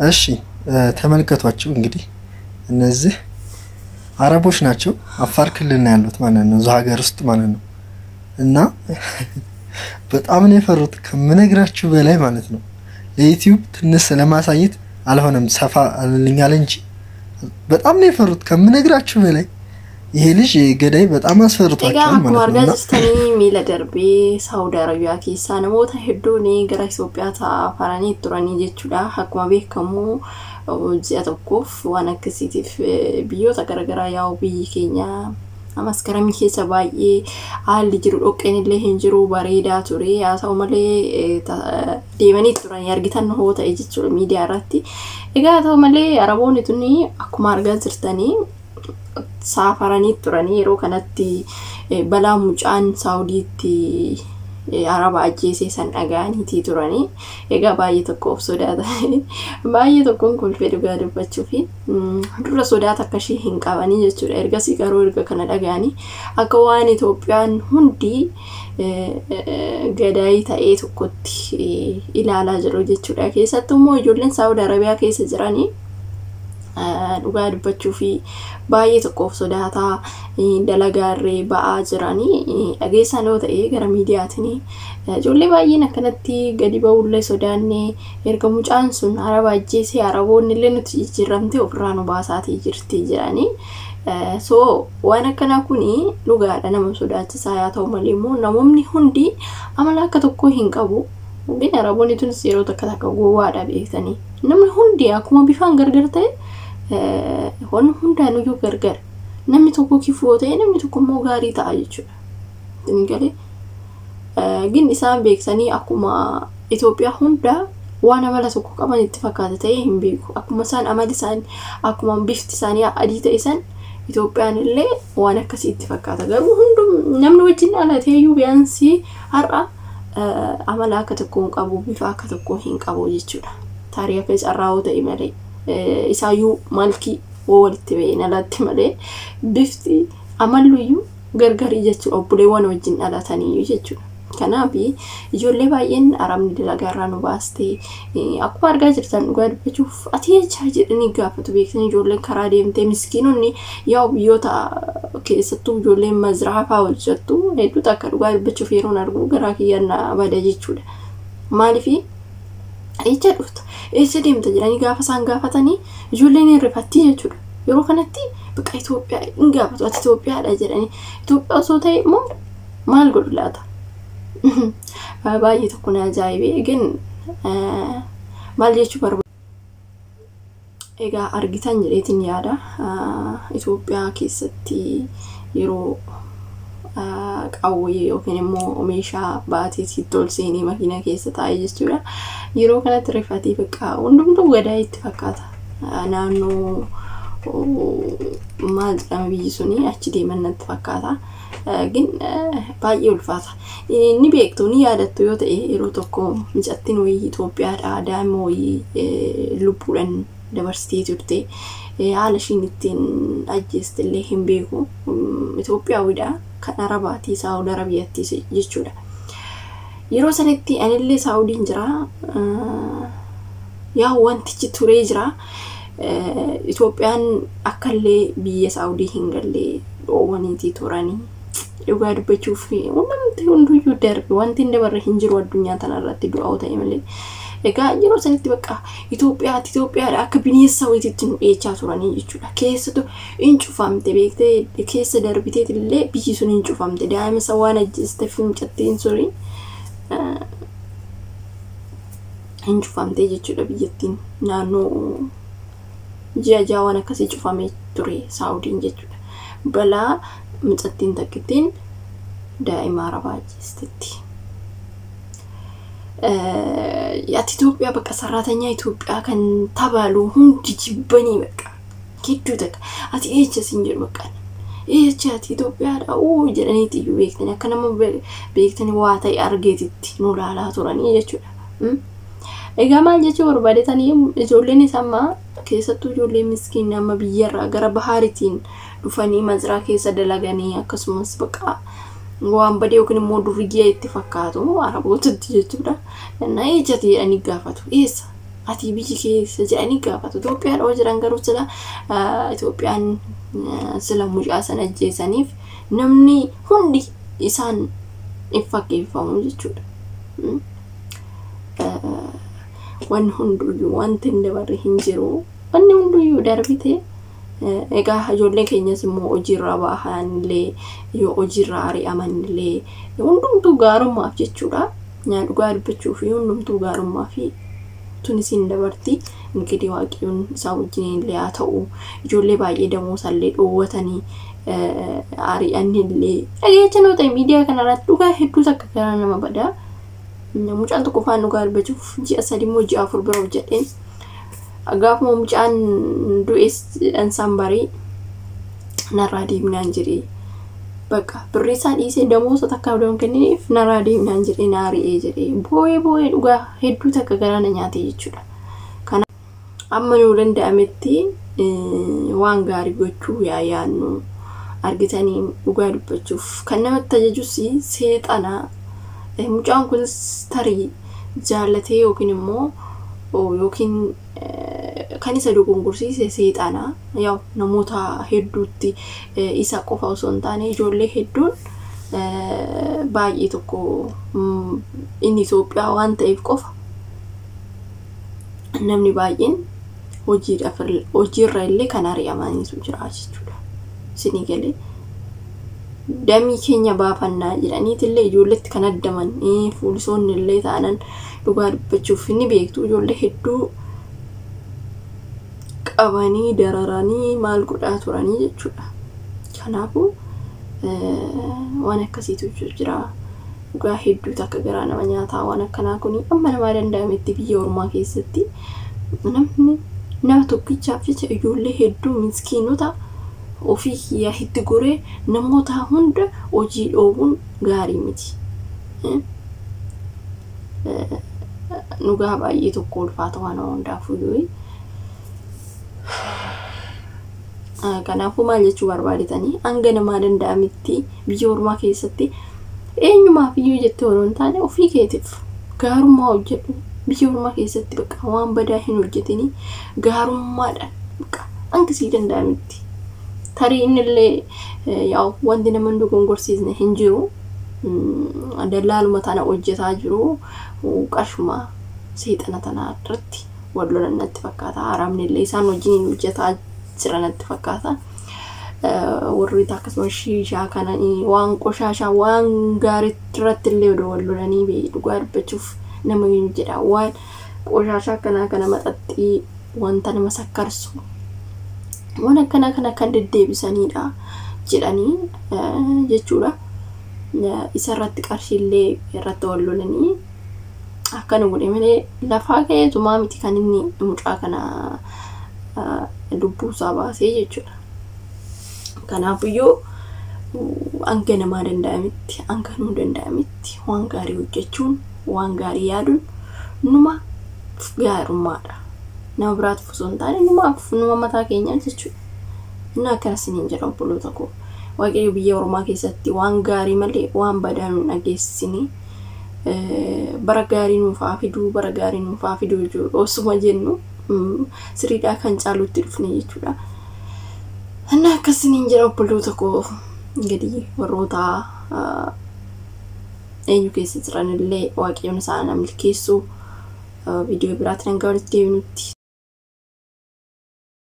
እሺ ተመልከቷቸው እንግዲህ እነዚህ አረቦች ናቸው። አፋር ክልል ነው ያሉት ማለት ነው፣ እዛው ሀገር ውስጥ ማለት ነው። እና በጣም ነው የፈሩት ከምነግራችሁ በላይ ማለት ነው። ለዩቲዩብ ትንሽ ለማሳየት አልሆነም፣ ሰፋ አልልኛል እንጂ በጣም ነው የፈሩት ከምነግራችሁ በላይ። ይሄ ልጅ ገዳይ በጣም Egaa አስፈርቷቸዋል akkuma ማለት ነው። argaa እና jirtanii miila darbee Saawud Arabiyaa keessaa namoota hedduun gara Itoophiyaa safaranii turanii jechuudha. Akkuma beekamu ji'a tokkoof waan akkasiitiif biyyoota garaagaraa yaa'u biyyi keenya maskaramii keessa baay'ee haalli jiru dhoqqeen illee hin jiru bareedaa ture. Haa ta'u malee deemanii turanii argitan hoo ta'e jechuudha miidiyaa irratti. Egaa haa ta'u malee Araboonni tuni akkuma argaa jirtanii saafaranii turanii yeroo kanatti balaa mucaan Saawudiitti Araba ajjeesee san dhaga'aniitii turanii. Egaa baay'ee tokko of sodaata. Baay'ee tokkoon kolfee dhugaa dubbachuu fi dura sodaata akka ishee hin qabanii jechuudha. Ergasii garuu erga kana dhaga'anii akka waan Itoophiyaan hundi gadaayii ta'ee tokkotti ilaalaa jiru jechuudha. Keessattuu immoo ijoolleen Saawud Arabiyaa keessa jiranii dhugaa dubbachuu fi baay'ee tokko of sodaataa dalagaarree ba'aa jiranii dhageessaan yoo ta'e gara miidiyaatiin ijoollee baay'een akkanatti gadi ba'ullee sodaannee erga mucaan sun Araba ajjeesee Araboonni illee nuti jijjiiramtee ofirraa nu baasaatii jirti jedhanii. So waan akkanaa kuni dhugaadha nama sodaachisaa haa ta'u malee immoo namoonni hundi amala akka tokkoo hin qabu. Gin Araboonni tunis yeroo takka takka gowwaadha beektanii. Namni hundi akkuma bifaan gargar ta'e waan hundaanuyyuu gargar. Namni tokko kifuu yoo ta'e namni tokko immoo gaarii ta'a jechuudha. Isin galee? Gin isaan beeksanii akkuma Itoophiyaa hunda waan amala tokko qaban itti fakkaata ta'ee hin beeku. Akkuma isaan amali isaanii akkuma bifti isaanii adii ta'e san Itoophiyaan illee waan akkasii itti fakkaata. Garuu hundum namni wajjin dhalatee iyyuu biyaansii har'a amala akka tokko hin qabu, bifa akka tokko hin qabu jechuudha. Taarii akka carraa yoo ta'e malee isaayyuu malkii yoo walitti ba'een alatti malee bifti amalluyyuu gargarii jechuudha obboleewwan wajjin dhalataniyyuu jechuudha. Kanaaf ijoollee baay'een Arabni dalagaarraa nu baastee akkuma argaa jirtan dhugaa dubbachuuf ati jechaa jedhanii gaafatu beektanii ijoolleen karaa deemtee miskiinonni yaa'u biyyoota keessattuu ijoolleen mazraa fa'aa hojjettu hedduutu akka dhugaa dubbachuuf yeroon argu garaa kiyyaan na bada jechuudha. Maaliif eessa dhufta eessa deemta jedhanii gaafa isaan gaafatanii ijoolleen hin rifattii jechuudha. Yeroo kanatti bakka Itoophiyaa hin gaafatu ati Itoophiyaadha jedhanii Itoophiyaa osoo ta'e immoo maal godhu laata? Baay'ee tokko na ajaa'ibee gin maal jechuu barbaada. Egaa argitan jedheetiin yaada. Itoophiyaa keessatti yeroo qawwee yookiin immoo meeshaa baatee sitti ol seenee makiina keessa taa'ee jechuudha. Yeroo kanatti rifatee bakka hundumtuu gadaa itti fakkaata. Naannoo maal jedhama biyyi suni achi deeman natti fakkaata. Gin baay'ee ulfaata. Ni beektu ni yaadattu yoo ta'e yeroo tokko mucattiin wayii Itoophiyaadhaa daa'ima wayii lubbuudhaan dabarsitee turte. Haala ishiin ittiin ajjeeste illee hin beeku. Itoophiyaawidha kan Arabaatii Saawud Arabiyaatti jechuudha. Yeroo sanitti anillee Saawudiin jira. Yaa wantichi turee jira. Itoophiyaan akkallee biyya Saawudii hin galle dhoowwaniitii turanii. Dhugaa dubbachuuf wanti hunduyyuu darbe wanti hin dabarre hin jiru addunyaa tanarratti du'aa ta'e malee. Egaa yeroo sanitti bakka Itoophiyaatti Itoophiyaadha akka bineensa wayiitti nu dhiyeechaa turanii jechuudha. Keessattuu hin cufamte beektee keessa darbiteet illee biyyi sun hin cufamte daa'ima isa waan ajjeesteef mucattiin suni hin cufamte jechuudha biyyattiin naannoo ji'a ja'a waan akkasii cufamee ture Saawudiin jechuudha. Balaa mucattiin takkittiin daa'ima Arabaa ajjeestetti. Ati Itoophiyaa bakka saraatanyaa Itoophiyaa kan tabalu hundi jibbanii bakka gidduu takka ati eecha siin jedhu bakka eecha ati Itoophiyaadha uu jedhaniiti iyyuu beektanii akka nama beektanii waa ta'e argeetitti nu ilaalaa turanii jechuudha. Egaa maal jechuu barbaadetanii ijoolleen isaa amma keessattuu ijoollee miskiin amma biyyarraa gara bahaariitiin dhufanii maziraa keessa dalaganii akkasumas bakka waan badee yookiin immoo durriyyee itti fakkaatu Arabootatti jechuudha. Na eejjate jedhanii gaafatu. Eessa? Ati biyyi keessa jedhanii gaafatu. Itoophiyaa dhoo jiran garuu sila Itoophiyaan sila mucaa sana ajjeesaniif namni hundi isaan hin fakkeeffamu jechuudha. Wanni hunduyyuu wanti hin dabarre hin jiru. Wanni hunduyyuu darbite. Egaa ijoolleen keenyas immoo hojiirraa bahanillee yoo hojiirraa ari'amanillee hundumtuu gaarummaaf jechuudha. Dhugaa dubbachuu fi hundumtuu gaarummaa fi tunisiin dabarti. Ingirii waaqayyoon isaa wajjin illee haa ta'u ijoollee baay'ee damoosallee dhoowwatanii ari'anillee dhageechanoo ta'e miidiyaa kanarratti dhugaa hedduutu akka garaa nama badaa. Mucaan tokko faan dhugaa dubbachuuf ji'a 3 immoo ji'a 4 bira hojjedheen. Gaafuma mucaan du'es dhansaan barii narraa deemnaan jedhee bakka birrii isaa dhiisee damoosa takka odoon kenniniif narraa deemnaan jedhee na ari'ee jedhee boo'ee boo'ee dhugaa hedduu takka garaa na nyaate jechuudha. Kanaaf amma nuu danda'ametti waan gaarii gochuu yaa yaadnu argitanii dhugaa dubbachuuf kan namatti ajajus seexana. Mucaan kunis tarii jaallatee yookiin immoo yookiin kan isa dogongorsiise seexana. Yaa'u namoota hedduutti isa qofa osoo hin taane ijoollee hedduun baay'ee tokko inni Itoophiyaa waan ta'eef qofa namni baay'een hojiirra illee kan ari'amaniitu jira jechuudha. Isinii galee damii keenya baafannaa jedhaniitillee ijoolleetti kan addaman fuulisoonni illee taanan dhugaa dubbachuuf ni beektu ijoollee hedduu qabanii dararanii maal godhaa turanii jechuudha. Kanaafuu waan akkasiitu jira. Dhugaa hedduutu akka garaa nama nyaataa waan akkanaa kun amma namaa danda'ametti biyya ormaa keessatti namni nama tokkichaaf jecha ijoollee hedduu miskiinota ofii kiyyaa itti goree namoota hunda hojii dhoobuun gaarii miti. Dhugaa baay'ee tokko ulfaata waan hundaafuu. Kanaafuu maal jechuu barbaadetanii hanga namaa danda'ametti biyya ormaa keessatti eenyumaaf iyyuu jettee odoo hin taane ofii keetiif gaarummaa hojjedhu. Biyya ormaa keessatti bakka waan badaa hin hojjetini gaarummaadhaan bakka hanga sii danda'ametti. Tarii innillee yaa'u wanti nama hin dogongorsiisne hin jiru. Dallaaluma tana hojjetaa jiru qarshuma seexana tanaa irratti wal lolan natti fakkaata. Haramni illee isaan wajjin hojjetaa jira natti fakkaata. Warri akkasumas shiishaa kana waan qoshaashaa waan gaarii irratti illee odoo wal lolanii dhugaa dubbachuuf nama hin jedha. Waan qoshaashaa akkanaa kana maxaxxii wanta nama sakkarsu waan akkanaa kana kan deddeebisanidha jedhanii jechuudha. Isarratti qarshiillee irratti wal lolanii akkana godhe malee lafaa ka'eetumaa miti kan inni mucaa kana lubbuusaa baasee jechuudha. Kanaafiyyuu hanga namaa danda'ametti hanga nuu danda'ametti waan gaarii hojjechuun waan gaarii yaaduun numa gaarummaadha. Nama biraatiif osoo hin taane numaaf numa mataa keenyaa jechuudha. Inni akkana isiniin jedha obboloota koo. Waaqayyo biyya ormaa keessatti waan gaarii malee waan badaa nu dhageessisini. Bara gaarii nuuf haa fiduu bara gaarii nuuf haa fiduu osuma jennu siriidhaa kan caalutti dhufne jechuudha. Inni akkasiniin jedha obboloota koo gadi warroota eenyu keessa jiranillee waaqayyoon isaan milkeessu viidiyoo biraatti hanga walitti deebinutti.